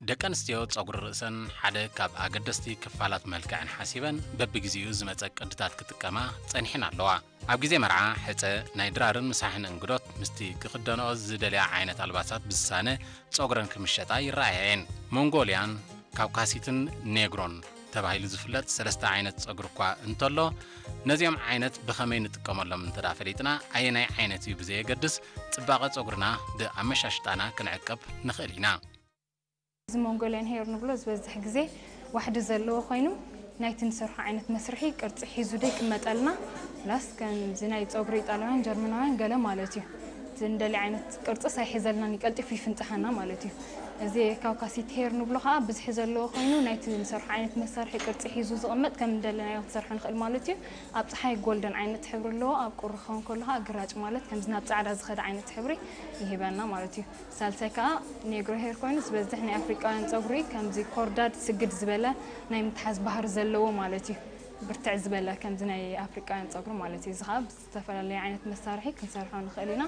ደቂ ኣንስትዮ ጸጉሪ ርእሰን ሓደ ካብ ኣገደስቲ ክፋላት መልክዐን ሓሲበን በብግዜኡ ዝመጸ ቅድታት ክጥቀማ ጸኒሐን ኣለዋ። ኣብ ግዜ መርዓ፣ ሕጸ፣ ናይ ድራርን ምሳሕን እንግዶት ምስቲ ክኽደንኦ ዝደልያ ዓይነት ኣልባሳት ብዝሳነ ጸጉረን ክምሸጣ ይረኣያ እየን። ሞንጎልያን ካውካሲትን ኔግሮን ተባሂሉ ዝፍለጥ ሰለስተ ዓይነት ጸጉሪ እኳ እንተሎ፣ ነዚኦም ዓይነት ብኸመይ ንጥቀመሎም እንተ ደኣ ፈሊጥና፣ ኣየናይ ዓይነት እዩ ብዘየገድስ፣ ጽባቐ ጸጉርና ብኣመሻሽጣና ክንዕቅብ ንኽእል ኢና። እዚ ሞንጎልያን ሄር ንብሎ ዝበዝሕ ግዜ ዋሕዲ ዘለዎ ኮይኑ፣ ናይቲ ንሰርሖ ዓይነት መስርሒ ቅርጺ ሒዙ ዶ ይቅመጠልና፣ ፕላስ ከምዚ ናይ ጸጉሪ ኢጣልያውያን ጀርመናውያን ገለ ማለት እዩ። እቲ እንደሊ ዓይነት ቅርጽስ ኣይሕዘልናን እዩ፣ ቀልጢፉ ይፍንጽሓና ማለት እዩ። እዚ ካውካሲት ሄር ንብሎ ከዓ ብዝሒ ዘለዎ ኮይኑ፣ ናይቲ ንሰርሖ ዓይነት መሳርሒ ቅርጺ ሒዙ ዝቕመጥ፣ ከም እንደለናዮ ክንሰርሖ ንኽእል ማለት እዩ። ኣብ ጸሓይ ጎልደን ዓይነት ሕብሪ ኣለዎ፣ ኣብ ቁሪ ክኸውን ከሎ ከዓ ግራጭ ማለት ከምዚ ናብ ጻዕዳ ዝኸደ ዓይነት ሕብሪ ይህበና ማለት እዩ። ሳልሳይ ከዓ ኔግሮ ሄር ኮይኑ፣ ዝበዝሕ ናይ ኣፍሪቃውያን ጸጉሪ ከምዚ ኮርዳድ ስግድ ዝበለ ናይ ምትሓዝ ባህሪ ዘለዎ ማለት እዩ። ብርትዕ ዝበለ ከምዚ ናይ ኣፍሪቃውያን ጸጉሪ ማለት እዩ። እዚ ከዓ ብዝተፈላለየ ዓይነት መሳርሒ ክንሰርሖ ንኽእል ኢና።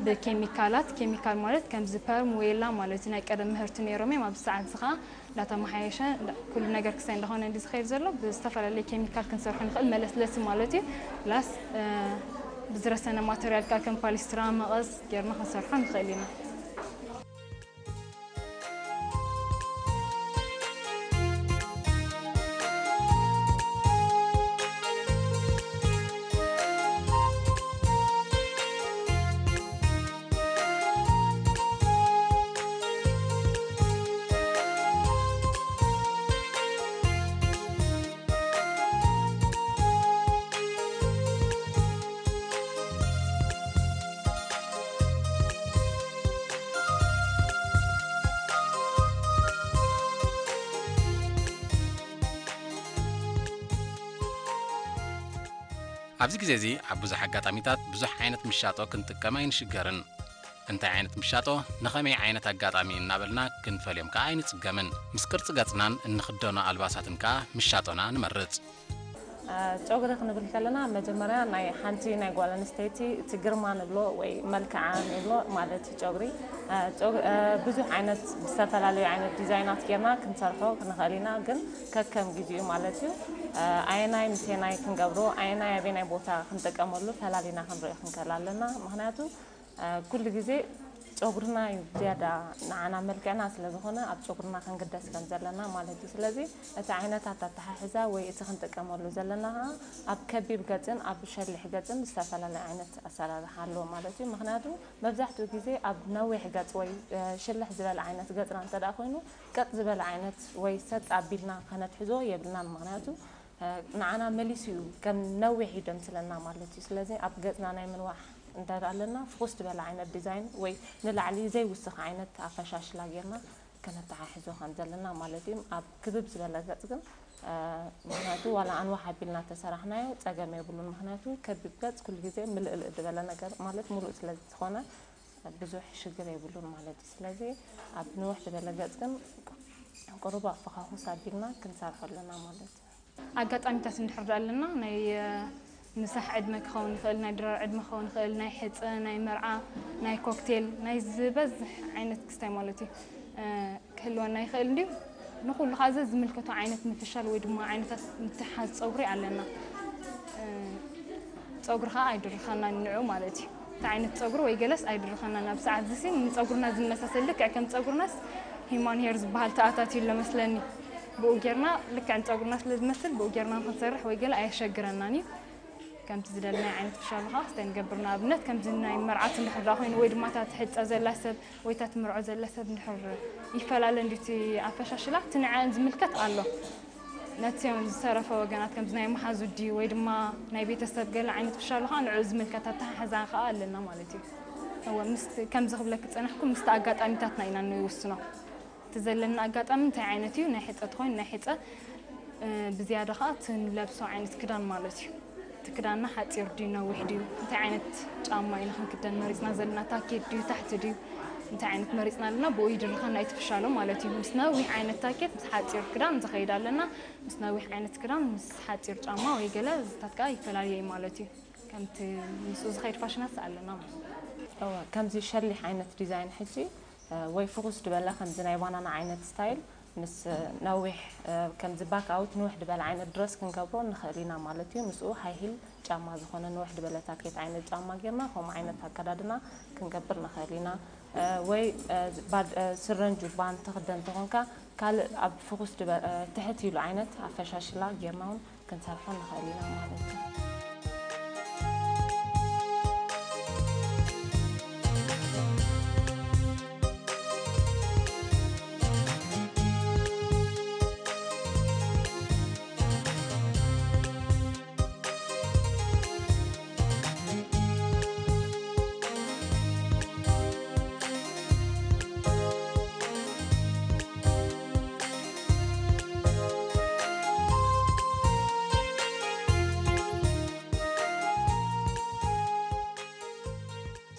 ብኬሚካላት፣ ኬሚካል ማለት ከምዚ ፐርም፣ ዌላ ማለት እዩ። ናይ ቀደም ምህርቲ ነይሮም እዮም። ኣብዚ ሰዓት እዚ ከዓ እንዳተመሓየሸ፣ እንዳ-፣ ኩሉ ነገር ክሳይ እንዳኾነ እንዲ ዝኸይድ ዘሎ፣ ብዝተፈላለየ ኬሚካል ክንሰርሖ ንኽእል፣ መለስለሲ ማለት እዩ። ፕላስ፣ እ፣ ብዝረሰነ ማተርያል፣ ካብ ከም ፓሊስትራ፣ መቐስ ጌርና ክንሰርሖ ንኽእል ኢና። ኣብዚ ግዜ እዚ ኣብ ብዙሕ ኣጋጣሚታት ብዙሕ ዓይነት ምሻጦ ክንጥቀም ኣይንሽገርን። እንታይ ዓይነት ምሻጦ፣ ንኸመይ ዓይነት ኣጋጣሚ እናበልና ክንፈልዮም ከኣ ኣይንጽገምን። ምስ ቅርጺ ገጽናን እንኽደኖ ኣልባሳትን ከኣ ምሻጦና ንመርጽ። እ፣ ጨጉሪ ክንብል ከለና መጀመርያ ናይ ሓንቲ ናይ ጓል ኣንስተይቲ እቲ ግርማ ንብሎ ወይ መልክዓ ንብሎ ማለት እዩ ጨጉሪ። እ፣ ጨጉ-፣ እ፣ ብዙሕ ዓይነት ብዝተፈላለዩ ዓይነት ዲዛይናት ጌርና ክንሰርሖ ንኽእል ኢና፣ ግን ከከም ግዜኡ ማለት እዩ። እ፣ ኣየናይ ምሴናይ ክንገብሮ፣ ኣየናይ ኣበየናይ ቦታ ክንጥቀመሉ ፈላሊና ክንርኢ ክንክእል ኣለና። ምኽንያቱ እ፣ ኩሉ ግዜ ጨጉርና እዩ ዝያዳ ንዓና መልክዕና ስለ ዝኾነ ኣብ ጨጉርና ክንግደስ ከም ዘለና ማለት እዩ። ስለዚ እቲ ዓይነት ኣተሓሕዛ ወይ እቲ ክንጥቀመሉ ዘለና ኸዓ ኣብ ከቢብ ገጽን ኣብ ሸሊሕ ገጽን ዝተፈላለየ ዓይነት ኣሰራርሓ ኣለዎ ማለት እዩ። ምኽንያቱ መብዛሕትኡ ግዜ ኣብ ነዊሕ ገጽ ወይ፣ እ፣ ሽልሕ ዝበለ ዓይነት ገጽና እንተ ደኣ ኮይኑ ቀጥ ዝበለ ዓይነት ወይ ሰጥ ኣቢልና ከነትሕዞ የብልናን። ምኽንያቱ እ፣ ንዓና መሊሱ እዩ ከም ነዊሕ እዩ ደምስለና ማለት እዩ። ስለዚ ኣብ ገጽና ናይ ምንዋሕ እንተ ደኣ ኣለና ፍኹስ ዝበለ ዓይነት ዲዛይን ወይ ንላዕሊ ዘይውስኽ ዓይነት ኣፈሻሽላ ጌርና ከነተሓሕዞ ከም ዘለና ማለት እዩ። ኣብ ክብብ ዝበለ ገጽ ግን፣ እ፣ ምኽንያቱ ዋላ ኣንዋሕ ኣቢልና ተሰራሕናዮ ጸገም የብሉን። ምኽንያቱ ከቢብ ገጽ ኩሉ ግዜ ምልእልእ ዝበለ ነገር ማለት ሙሉእ ስለ ዝኾነ ብዙሕ ሽግር የብሉን ማለት እዩ። ስለዚ ኣብ ንውሕ ዝበለ ገጽ ግን ቁሩብ ኣፈኻኹስ ኣቢልና ክንሰርሖ ኣለና ማለት እዩ። ኣጋጣሚታት እንድሕር ደኣ ኣለና፣ ናይ፣ እ፣ ምሳሕ ዕድመ ክኸውን ይኽእል፣ ናይ ድራር ዕድመ ክኸውን ይኽእል፣ ናይ ሕጸ፣ ናይ መርዓ፣ ናይ ኮክቴል፣ ናይ ዝበዝሕ ዓይነት ክስታይ ማለት እዩ፣ እ፣ ክህልወና ይኽእል እንድዩ። ንኹሉ ኸኣ ዘ-፣ ዝምልከቶ ዓይነት ምፍሻል ወይ ድማ ዓይነታት ምትሓዝ ጸጉሪ ኣለና። እ፣ ጸጉሪ ኸኣ ኣይድርኸናን ንዑ ማለት እዩ። እቲ ዓይነት ጸጉሪ ወይ ገለስ ኣይድርኸናን። ኣብ ሰዓት ዝሲ ንጸጉርና ዝመሳሰል ልክዕ ከም ጸጉርናስ ሂማን ሄር ዝበሃል ተኣታትዩ ኣሎ መስለኒ። ብኡ ጌርና ልክዕ ንጸጉርና ስለ ዝመስል ብኡ ጌርና ንኽንሰርሕ ወይ ገለ ኣየሸግረናን እዩ። ከምቲ ዝደለናዮ ዓይነት ክሻሉ ኸዓ ክስታይ ንገብር። ንኣብነት ከምዚ ናይ መርዓት እንድሕር ደኣ ኮይኑ ወይ ድማ እታ ትሕጸ ዘላ ሰብ ወይ እታ ትምርዖ ዘላ ሰብ እንድሕር ይፈላለ እንድዩ እቲ ኣፈሻሽላ፣ እቲ ንዐኣን ዝምልከት ኣሎ። ነቲ ዝሰረፈ ወገናት ከምዚ ናይ መሓዙ ድዩ ወይ ድማ ናይ ቤተሰብ ገለ ዓይነት ክሻሉ ኸዓ ንዕኡ ዝምልከት ኣተሓሕዛ ኸዓ ኣለና ማለት እዩ። እወ፣ ምስቲ፣ ከምዚ ክብለኪ ዝጸናሕኩ ምስቲ ኣጋጣሚታትና ኢና ንውስኖ። እቲ ዘለና ኣጋጣሚ እንታይ ዓይነት እዩ? ናይ ሕጸ ተኾይኑ ናይ ሕጸ፣ እ፣ ብዝያዳ ኸዓ እቲ ንለብሶ ዓይነት ክዳን ማለት እዩ። እቲ ክዳንና ሓጺር ድዩ ነዊሕ ድዩ? እንታይ ዓይነት ጫማ ኢና ክንክደን መሪጽና ዘለና? ታኬት ድዩ ታሕቲ ድዩ? እንታይ ዓይነት መሪጽና ኣለና? ብኡ ይድርኸና እቲ ፍሻሎ ማለት እዩ። ምስ ነዊሕ ዓይነት ታኬት ምስ ሓጺር ክዳን ዝኸይድ ኣለና። ምስ ነዊሕ ዓይነት ክዳን ምስ ሓጺር ጫማ ወይ ገለ ዝታት ከኣ ይፈላለየ እዩ ማለት እዩ። ከምቲ ምስኡ ዝኸይድ ፋሽናት ኣለና ማለት እዩ። እወ፣ ከምዚ ሸሊሕ ዓይነት ዲዛይን ሕጂ እ፣ ወይ ፍኹስ ዝበለ ከምዚ ናይ ባናና ዓይነት ስታይል ምስ፣ እ፣ ነዊሕ፣ እ፣ ከምዚ ባክ ኣውት ንውሕ ዝበለ ዓይነት ድረስ ክንገብሮ ንኽእል ኢና ማለት እዩ። ምስኡ ሃይ ሂል ጫማ ዝኾነ ንውሕ ዝበለ ታኬት ዓይነት ጫማ ጌርና ከምኡ ዓይነት ኣከዳድና ክንገብር ንኽእል ኢና። እ፣ ወይ፣ እ፣ ባድ-፣ እ፣ ስረን ጁባን ትኽደን ተኾንካ ካልእ ኣብ ፍኹስ ዝበ-፣ እ፣ ትሕት ኢሉ ዓይነት ኣፈሻሽላ ጌርና እውን ክንሰርሖ ንኽእል ኢና ማለት እዩ።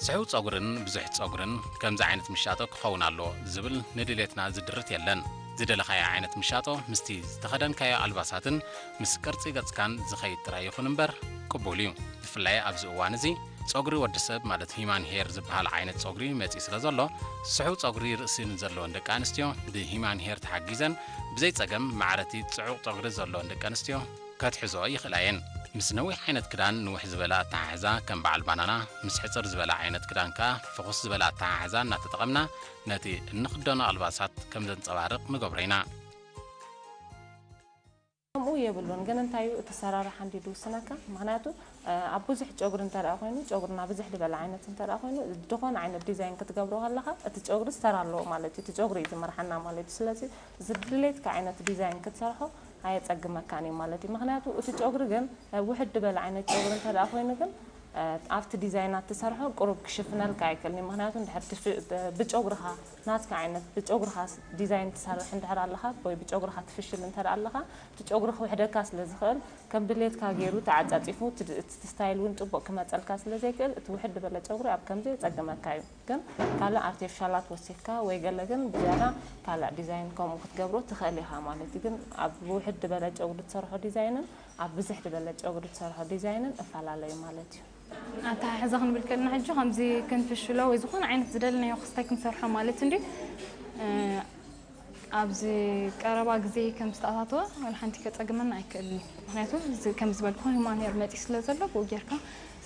ስሑው ጸጉርን ብዙሕ ጸጉርን ከምዚ ዓይነት ምሻጦ ክኸውን ኣለዎ ዝብል ንድሌትና ዝድርት የለን። ዝደለኻዮ ዓይነት ምሻጦ ምስቲ ዝተኸደንካዮ ኣልባሳትን ምስ ቅርጺ ገጽካን ዝኸይድ ጥራይ ይኹን እምበር ቅቡል እዩ። ብፍላይ ኣብዚ እዋን እዚ ጸጉሪ ወዲ ሰብ ማለት ሂማን ሄር ዝበሃል ዓይነት ጸጉሪ መጺኡ ስለ ዘሎ፣ ስሑው ጸጉሪ ርእሲ ንዘለወን ደቂ ኣንስትዮ ብሂማን ሄር ተሓጊዘን ብዘይ ጸገም ማዕረቲ ጽዑቕ ጸጉሪ ዘለወን ደቂ ኣንስትዮ ከትሕዞ ይኽእላ እየን። ምስ ነዊሕ ዓይነት ክዳን ንውሕ ዝበለ ኣተሓሕዛ ከም በዓል ባናና፣ ምስ ሕጽር ዝበለ ዓይነት ክዳን ከኣ ፍኹስ ዝበለ ኣተሓሕዛ እናተጠቐምና ነቲ እንኽደኖ ኣልባሳት ከም ዘንጸባርቕ ንገብሮ ኢና። ከምኡ የብሉን፣ ግን እንታይ እዩ እቲ ሰራርሓ እንዲ ድውስነካ? ምኽንያቱ፣ እ፣ ኣብ ብዙሕ ጨጉሪ እንተ ደኣ ኮይኑ፣ ጨጉርና ብዝሕ ዝበለ ዓይነት እንተ ደኣ ኮይኑ፣ ዝኾነ ዓይነት ዲዛይን ክትገብሮ ከለኻ፣ እቲ ጨጉሪ ዝተራ ኣለዎ ማለት እዩ። እቲ ጨጉሪ እዩ ዝመርሓና ማለት እዩ። ስለዚ ዝድሌትካ ዓይነት ዲዛይን ክትሰርሖ ኣየጸግመካን እዩ ማለት እዩ። ምኽንያቱ እቲ ጨጉሪ ግን፣ እ፣ ውሕድ ዝበለ ዓይነት ጨጉሪ እንተ ደኣ ኮይኑ ግን፣ እ፣ ኣብቲ ዲዛይን ኣትሰርሖ ቁሩብ ክሽፍነልካ ኣይክእልን እዩ። ምኽንያቱ እንድሕር ትፍ-፣ ብ-፣ ብጨጉርኻ ናትካ ዓይነት ብጨጉርኻ ስ-፣ ዲዛይን ትሰርሕ እንድሕር ኣለኻ ወይ ብጨጉርኻ ትፍሽል እንተ ደኣ ኣለኻ፣ እቲ ጨጉሪ ክውሕደካ ስለ ዝኽእል ከም ድሌትካ ገይሩ ተዓጻጺፉ እቲ ድ-፣ እቲ ስታይል እውን ጽቡቕ ክመጸልካ ስለ ዘይክእል እቲ ውሕድ ዝበለ ጨጉሪ ኣብ ከምዚ የጸግመካ እዩ። ግን ካልእ ኣርቲፊሻላት ወሲኽካ ወይ ገለ ግን ብዝያዳ ካልእ ዲዛይን ከምኡ ክትገብሮ ትኽእል ኢኻ ማለት እዩ። ግን ኣብ ውሕድ ዝበለ ጨጉሪ ትሰርሖ ዲዛይንን ኣብ ብዝሕ ዝበለ ጨጉሪ ትሰርሖ ዲዛይንን እፈላለዩ ማለት እዩ። ኣተሓሕዛ ክንብል ከለና ሕጂ ከምዚ ክንፍሽሎ ወይ ዝኾነ ዓይነት ዝደለናዮ ክስታይ ክንሰርሖ ማለት እንዲ፣ እ፣ ኣብዚ ቀረባ ግዜ ከም ዝተኣታተወ ዋላ ሓንቲ ከጸግመና ኣይክእልን እዩ። ምኽንያቱ እዚ ከም ዝበልኩ ሂማን ሄር መጺኡ ስለ ዘሎ ብኡ ጌርካ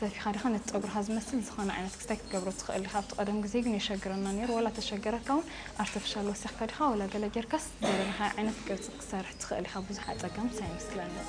ሰፊኻ ዲኻ ነቲ ጸጉርኻ ዝመስል ዝኾነ ዓይነት ክስታይ ክትገብሮ ትኽእል ኢኻ። ኣብቲ ቀደም ግዜ ግን የሸግረና ነይሩ። ዋላ ተሸገረካ እውን ኣርቲፊሻል ወሲኽካ ዲኻ ዋላ ገለ ጌርካስ ዝደለኻዮ ዓይነት ቅርጺ ክትሰርሕ ትኽእል ኢኻ። ብዙሕ ኣጸጋሚ ኣይመስለንን።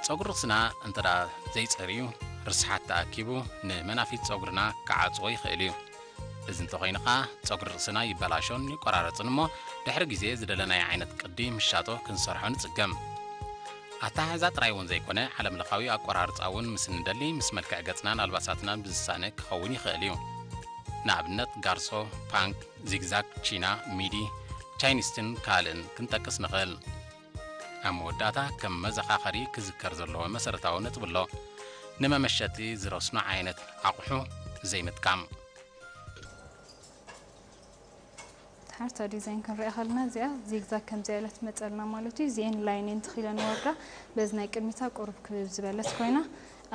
ጸጉሪ ርእስና እንተ ደኣ ዘይጸርዩ፣ ርስሓት ተኣኪቡ ንመናፊት ጸጉርና ክዓጽዎ ይኽእል እዩ። እዚ እንተኾይኑ ኸኣ፣ ጸጉሪ ርእስና ይበላሾን ይቆራረጽን እሞ፣ ድሕሪ ግዜ ዝደለናዮ ዓይነት ቅዲ ምሻጦ ክንሰርሖ ንጽገም። ኣተሓሕዛ ጥራይ እውን ዘይኮነ፣ ዓለምለኻዊ ኣቆራርጻ እውን ምስ እንደሊ፣ ምስ መልክዕ ገጽናን ኣልባሳትናን ብዝሳነ ክኸውን ይኽእል እዩ። ንኣብነት፣ ጋርሶ፣ ፓንክ፣ ዚግዛግ፣ ቺና፣ ሚዲ፣ ቻይኒስትን ካልእን ክንጠቅስ ንኽእል። ኣብ መወዳእታ፣ ከም መዘኻኸሪ ክዝከር ዘለዎ መሰረታዊ ነጥቢ ኣሎ። ንመመሸጢ ዝረስኖ ዓይነት ኣቑሑ ዘይምጥቃም። ሓርታ ዲዛይን ክንሪኣ ከለና፣ እዚኣ ዚግዛግ ከምዚኣ ኢላ ትመጸልና ማለት እዩ። እዚኤን ላይን እየን ተኺለን ወርዳ፣ በዚ ናይ ቅድሚታ ቁሩብ ክብብ ዝበለት ኮይና፣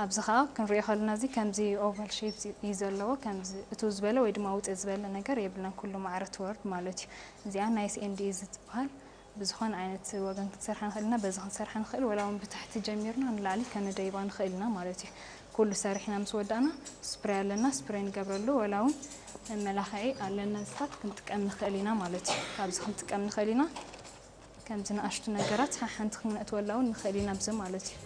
ኣብዚ ኸኣ ክንሪኦ ከለና፣ እዚ ከምዚ ኦቫል ሼፕ እዩ ዘለዎ። ከምዚ እትው ዝበለ ወይ ድማ ውጽእ ዝበለ ነገር የብልናን፣ ኩሉ ማዕረ ትወርድ ማለት እዩ። እዚኣ ናይስ ኤንድ ኢዚ ትበሃል። ብዝኾነ ዓይነት ወገን ክንሰርሓ ንኽእል ኢና፣ በዚ ክንሰርሓ ንኽእል፣ ወላ እውን ብታሕቲ ጀሚርና ንላዕሊ ከነደይባ ንኽእል ኢና ማለት እዩ። ኩሉ ሰሪሕና ምስ ወዳእና ስፕሬይ ኣለና፣ ስፕሬይ ንገብረሉ፣ ወላ እውን መመላኽዒ ኣለና፣ ንሳት ክንጥቀም ንኽእል ኢና ማለት እዩ። ካብዚ ክንጥቀም ንኽእል ኢና። ከምዚ ንኣሽቱ ነገራት ሓሓንቲ ክነእትወላ እውን ንኽእል ኢና ኣብዚ ማለት እዩ።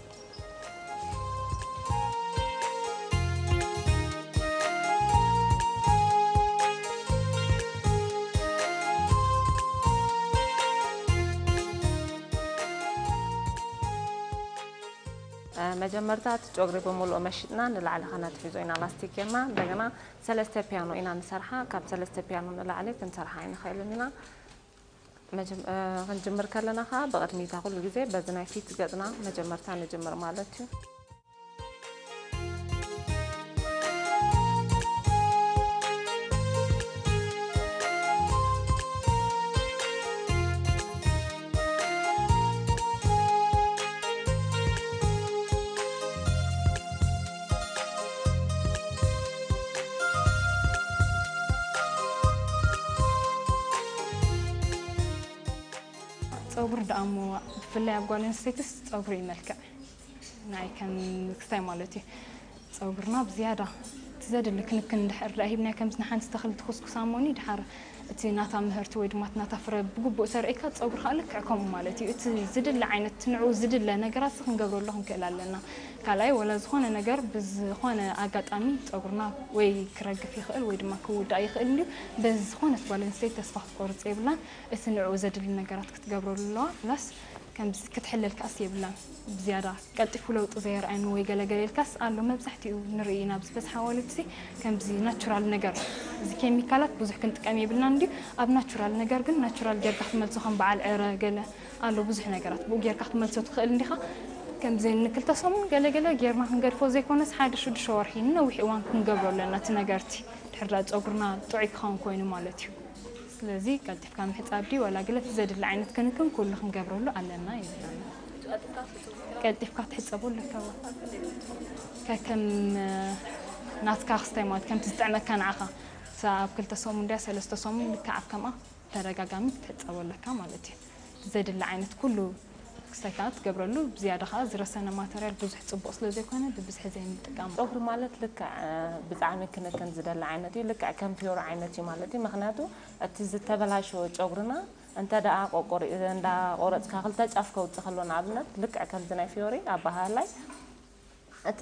መጀመርታ እቲ ጨጉሪ ብምሉእ መሽጥና ንላዕሊ ከነትሕዞ ኢና ላስቲክ ጌርና። እንደገና ሰለስተ ፒያኖ ኢና ንሰርሓ። ካብ ሰለስተ ፒያኖ ንላዕሊ ክንሰርሓ ኣይንኽእልን ኢና። መጀም- እ፣ ክንጅምር ከለና ከዓ ብቕድሚታ ኩሉ ግዜ በዚ ናይ ፊት ገጽና መጀመርታ ንጅምር ማለት እዩ። ጸጉሪ ደኣ እሞ ብፍላይ ኣብ ጓል ኣንስተይትስ ጸጉሪ እዩ መልክዕ ናይ ከም ክስታይ ማለት እዩ። ጸጉርና ብዝያዳ እቲ ዘድሊ ክንክን እንድሕር ደኣ ሂብናዮ ከምዚ ንሓንቲ ተኽሊ ትኹስኩሳ እሞኒ ድሓር እቲ ናታ ምህርቲ ወይ ድማ እቲ ናታ ፍረ ብግቡእ ተርእይካ ጸጉሪ ከዓ ልክዕ ከምኡ ማለት እዩ። እቲ ዝድለ ዓይነት ንዕኡ ዝድለ ነገራት ክንገብረሉ ክንክእል ኣለና። ካልኣይ ወላ ዝኾነ ነገር ብዝኾነ ኣጋጣሚ ጸጉርና ወይ ክረግፍ ይኽእል ወይ ድማ ክውዳእ ይኽእል እንድዩ። በዚ ዝኾነት ጓል ኣንስተይቲ ተስፋ ክትቆርጽ የብላን። እቲ ንዕኡ ዘድሊ ነገራት ክትገብረሉ ኣለዋ። ፕላስ ከምዚ ክትሕለል ከኣስ የብላን። ብዝያዳ ቀልጢፉ ለውጢ ዘየርኣየኒ ወይ ገለገለ ኢልካስ ኣሎ። መብዛሕትኡ ንርኢ ኢና ኣብዚ በዝሓ ኣዋልድሲ ከምዚ ናቹራል ነገር፣ እዚ ኬሚካላት ብዙሕ ክንጥቀም የብልናን እንድዩ። ኣብ ናቹራል ነገር ግን ናቹራል ጌርካ ክትመልሶ ከም በዓል ዕረ ገለ ኣሎ ብዙሕ ነገራት ብኡ ጌርካ ክትመልሶ ትኽእል እንዲኻ። ከምዚ ንክልተ ሰሙን ገለገለ ጌርና ክንገድፎ ዘይኮነስ ሓደ ሽዱሽተ ወርሒ ንነዊሕ እዋን ክንገብሮ ኣለና እቲ ነገርቲ ድሕር ዳ ጸጉርና ጥዑይ ክኸውን ኮይኑ ማለት እዩ። ስለዚ ቀልጢፍካ ምሕጻብ ድዩ ዋላ ግለ እቲ ዘድሊ ዓይነት ክንክን ኩሉ ክንገብረሉ ኣለና ይብለና። ቀልጢፍካ ትሕጸቦ ኣለካ። ከከም ናትካ ክስታይ ማለት ከምቲ ዝጥዕመካ ንዓኻ። ሳ ኣብ ክልተ ሰሙን ድያ ሰለስተ ሰሙን ልክዕ ኣብ ከምኣ ተደጋጋሚ ክትሕጸቦ ኣለካ ማለት እዩ። ዘድሊ ዓይነት ኩሉ ክስታይ ከኣ ትገብረሉ። ብዝያዳ ከኣ ዝረሰነ ማተርያል ብዙሕ ጽቡቕ ስለ ዘይኮነ ብብዝሒ ዘይምጥቃም። ጸጉሪ ማለት ልክዕ ብጣዕሚ ክንክን ዝደሊ ዓይነት እዩ። ልክዕ ከም ፊዮሪ ዓይነት እዩ ማለት እዩ። ምኽንያቱ እቲ ዝተበላሸወ ጨጉርና እንተ ደኣ ቆቆሪ እንዳ ቆረጽካ ክልተ ጫፍ ከውጽእ ከሎ ንኣብነት ልክዕ ከምዚ ናይ ፊዮሪ ኣበሃህላይ እቲ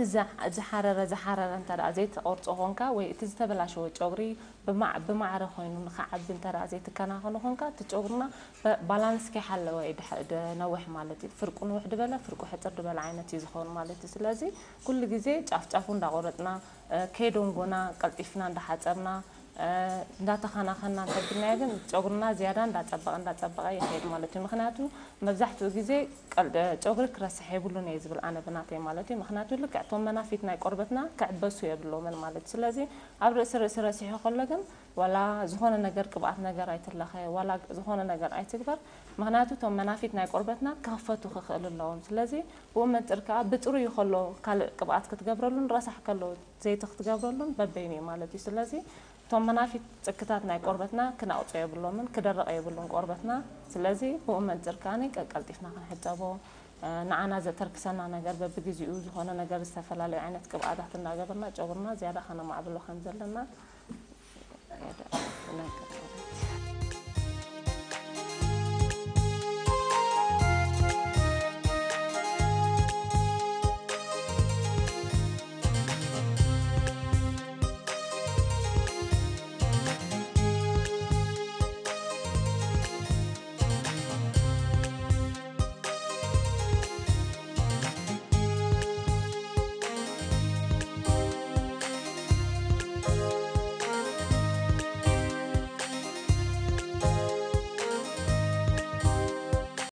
ዝሓረረ ዝሓረረ እንተ ደኣ ዘይትቆርጾ ኾንካ ወይ እቲ ዝተበላሸወ ጨጉሪ ብማዕ- ብማዕረ ኮይኑ ንኸዓቢ እንተ ደኣ ዘይትከናኸኖ ኾንካ እቲ ጨጉርና በ- ባላንስ ከይሓለወ እዩ ድሐ- ድ- ነውሕ ማለት እዩ። ፍርቁ ንውሕ ድበለ ፍርቁ ሕጽር ድበለ ዓይነት እዩ ዝኸውን ማለት እዩ። ስለዚ ኩሉ ግዜ ጫፍ ጫፉ እንዳቆረጽና እ፣ ከይደንጎና ቀልጢፍና እንዳሓጸብና እ፣ እንዳተኸናኸና እንተብልናዮ ግን ጨጉርና ዝያዳ እንዳጸበቐ እንዳጸበቐ ይኸይድ ማለት እዩ። ምኽንያቱ መብዛሕትኡ ግዜ ቀል- ጨጉሪ ክረስሕ የብሉን እየ ዝብል ኣነ ብናተይ ማለት እዩ። ምኽንያቱ ልክዕ እቶም መናፊት ናይ ቆርበትና ክዕበሱ የብሎምን ማለት እዩ። ስለዚ ኣብ ርእሲ ርእሲ ረሲሑ ከሎ ግን ዋላ ዝኾነ ነገር ቅብኣት ነገር ኣይትለኸ ዋላ ዝኾነ ነገር ኣይትግበር። ምኽንያቱ እቶም መናፊት ናይ ቆርበትና ክኽፈቱ ክኽእሉ ኣለዎም። ስለዚ ብኡ መንጽር ከኣ ብጽሩዩ ከሎ ካልእ ቅብኣት ክትገብረሉን ረሳሕ ከሎ ዘይቲ ክትገብረሉን በበይኑ እዩ ማለት እዩ። ስለዚ እቶም መናፊት ጽክታት ናይ ቆርበትና ክነቕጾ የብሎምን ክደርቕ የብሉን ቆርበትና። ስለዚ ብኡ መንጽር ከኣ ቀልቀልጢፍና ክንሕጸቦ እ፣ ንዓና ዘተርክሰና ነገር በብግዜኡ ዝኾነ ነገር ዝተፈላለዩ ዓይነት ቅብኣታት እንዳገበርና ጨጉርና ዝያዳ ከነማዕብሎ ከም ዘለና ይነግር።